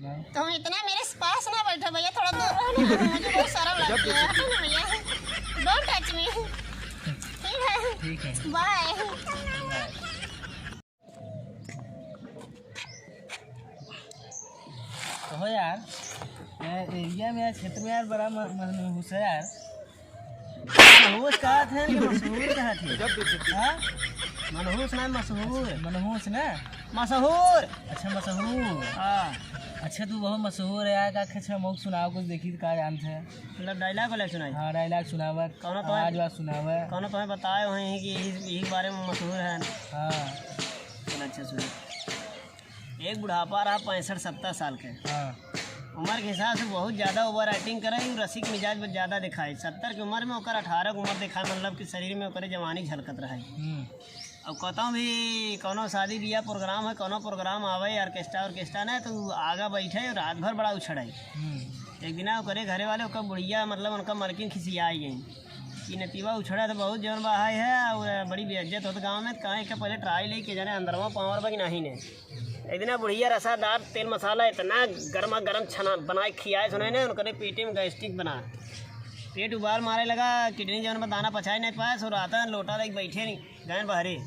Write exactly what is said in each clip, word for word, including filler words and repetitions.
तुम इतना मेरे पास ना बैठो भैया, थोड़ा दूर रहो ना, मुझे बहुत शर्म लगती है। हटो ना भैया, don't touch me। ठीक है, ठीक है। बाय। कहो यार, ए, एरिया में, यार, क्षेत्र में, यार, बड़ा म-, मनहूस है यार। मनहूस कहत है कि मशहूर कहत है? हाँ? मनहूस ना, मशहूर। मनहूस ना? मशहूर। अच्छा, मशहूर। हाँ। अच्छा, तू बहुत मशहूर है यार, का अच्छा मौक सुनाओ, कुछ देखी तो का जानत है। मतलब dialogue वाला सुनाई? हाँ, dialogue सुनावा, कौनो तो आवाज वाज सुनावा। कौनो तुम्हें बताए हुए हैं कि यही, यही बारे में मशहूर है। हाँ। चलो, अच्छा सुनो। एक बुढ़ापा रहा पैंसठ सत्तर साल के। हाँ। उम्र के हिसाब से बहुत ज्यादा over acting करे, उ रसिक मिजाज बहुत ज्यादा दिखाई। सत्तर के उम्र में ओकर अठारह के उम्र दिखाई, मतलब कि शरीर में ओकरे जवानी झलकत रहे। हम्म। अब कतौ भी कौनो शादी बियाह program है, कौनो program आवे, orchestra, orchestra ना, तो उ आगा बैठे और रात भर बड़ा उछड़े। हम्म। एक दिना ओकरे घरे वाले, ओकर बुढ़िया, मतलब उनका मलकिन खिसियाई गई कि नतीबा उछड़ा तो बहुत जौन बा है, और बड़ी बेइज्जत होत गाँव में, कहाँ के पहले try ले के जाने अंदरवा power बा कि नहीं ने। एक दिना बुढ़िया रसादार तेल मसाला इतना गर्मा गर्म छना बनाए खियाए सुने ने, उनकरे पेटे में gastric बना, पेट उबाल मारे लगा, kidney जौन बा दाना पचाए नहीं पाए, सो रात लोटा लेके बैठे नहीं, गए बहरे।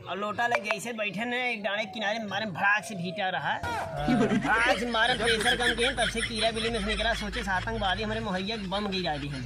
और लोटा लेके जैसे बैठे ने, एक डांडे किनारे मारे भड़ाक से भीटा रहा, भड़ाक से मारे pressure कम के, तब से कीड़ा बिल्ली में से निकला, सोचे से आतंकवादी हमरे मोहैया के बम गिरा दी है।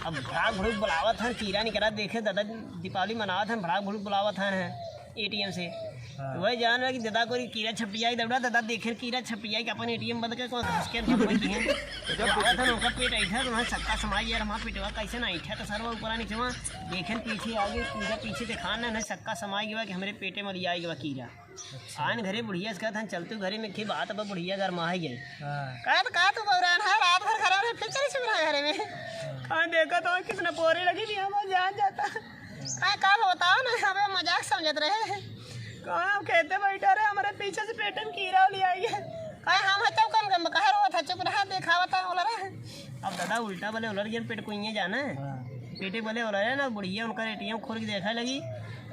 अब भड़ाक भड़ूक बुलावत हन, कीड़ा निकला, देखे दादा दीपावली मनावत हन, भड़ाक भड़ूक बुलावत हन है ATM से। हाँ। तो वही जान रहा कि दादा को कीड़ा छपियाई दौड़ा, दादा देखे कीड़ा छपियाई कि अपन ATM बंद के कौन घुस के भगवे की है। तो आवत हन, उनका पेट ऐठा तो वहाँ सक्का समाई गया, हमारा पेटवा कैसे ना ऐठा तो सरवा ऊपर नीचे वहाँ देखे पीछे आगे, पूरा पीछे देखा ना, ना सक्का समाई गया कि हमरे पेटे में लिया गया कीड़ा। अच्छा। आन घरे बुढ़िया से कहत हन, "चल तू घरे में, के बात बा?" बुढ़िया गरमाई गई। हाँ। कहत, "का तू बौरान है, रात भर खराब है, फिर चली सुबह घरे में।" हाँ। कहाँ देखा तो कितना पोरी लगी भी हमार जान जाता। कहाँ का बताओ ना, हमें मजाक समझत रहे। कहाँ हम खेते बैठा रहे, हमारे पीछे से पेट में कीड़ा ले आई है। कहाँ हम हचौ कम कम, कहाँ रोत है, चुप रहा, देखावत है, बोला रहा। अब दादा उल्टा बोले, उलर गया पेट को ये जाना है। हाँ। पेटे बोले, उलर है ना, बुढ़िया उनका ATM खोल के देखा लगी,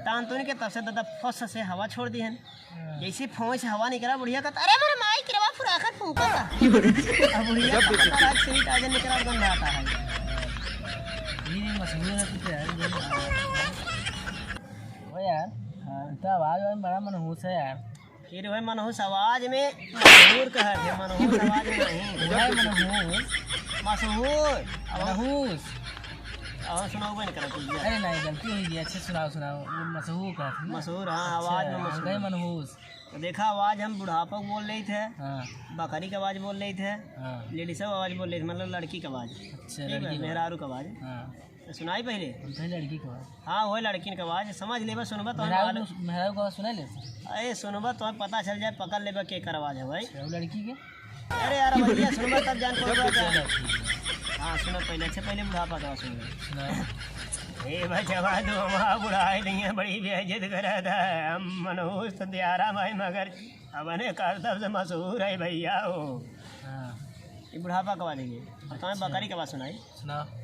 तान तो नहीं के तब से दादा फस से हवा छोड़ दी है। जैसे फोन से हवा निकला, बुढ़िया कहता, "अरे मोरे माई, किरवा फुराखर फूका था।" अब बुढ़िया कहता, "आज से ही ताजा निकला, गंधा आता है।" ये भी मशहूर है कुछ यार, ये भी। ओ यार, हाँ। तो आवाज वाज में बड़ा मनहूस है यार। फिर वह मनहूस आवाज में मशहूर कहत है, मनहूस आवाज में नहीं। वह मनहूस। मशहूर। मनहूस। और सुनाओ, बन करा कुछ। अरे नहीं, गलती हुई गई, अच्छे सुनाओ, सुनाओ। वो मशहूर कहत है ना? मशहूर, हाँ, अच्छा, आवाज में हम मशहूर। गए मनहूस। तो देखा, आवाज हम बुढ़ापा को बोल रही थे, हाँ। बकरी का आवाज बोल रही थे, हाँ। Ladies का आवाज बोल रही थे, मतलब लड़की का आवाज। अच्छा, ठीक है, लड़की का आवाज। मेहरारू का आवाज। हाँ। तो सुनाई पहले। पहले लड़की का आवाज। हाँ, वही लड़किन का आवाज, समझ लेबा, सुनबा तो मेहरारू, मेहरारू का आवाज सुनाई ले। अरे सुनबा तो पता चल जाए, पकड़ लेबा के कर आवाज है भाई। अच्छा, वो लड़की के? अरे यार, भैया सुनबा तब जान पाओगे। चलो, ठीक है। हाँ, सुनो पहले, अच्छा पहले बुढ़ापा का आवाज सुन लो। सुनाओ। ए बचवा, तू हमारा बुढ़ाई नहीं है, बड़ी बेइज्जत करा था। हम मनहूस तो दियारा भाई, मगर अपने करतब से मशहूर है भैया हो। हाँ। ये बुढ़ापा का आवाज है ये। और तुम्हें अच्छा। बकरी का आवाज सुनाई। सुनाओ। हाँ।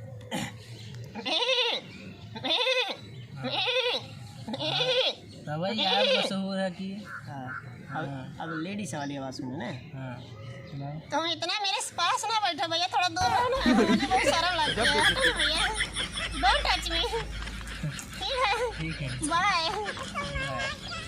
तब वही यार मशहूर है कि हाँ। अब, हाँ। अब ladies वाली आवाज सुनो ना। हाँ। सुनाओ। तुम इतना मेरे पास ना बैठो भैया, थोड़ा दूर रहो ना, मुझे बहुत शर्म लगती है। हटो ना भैया, don't touch me। ठीक है? ठीक है। Bye। Bye।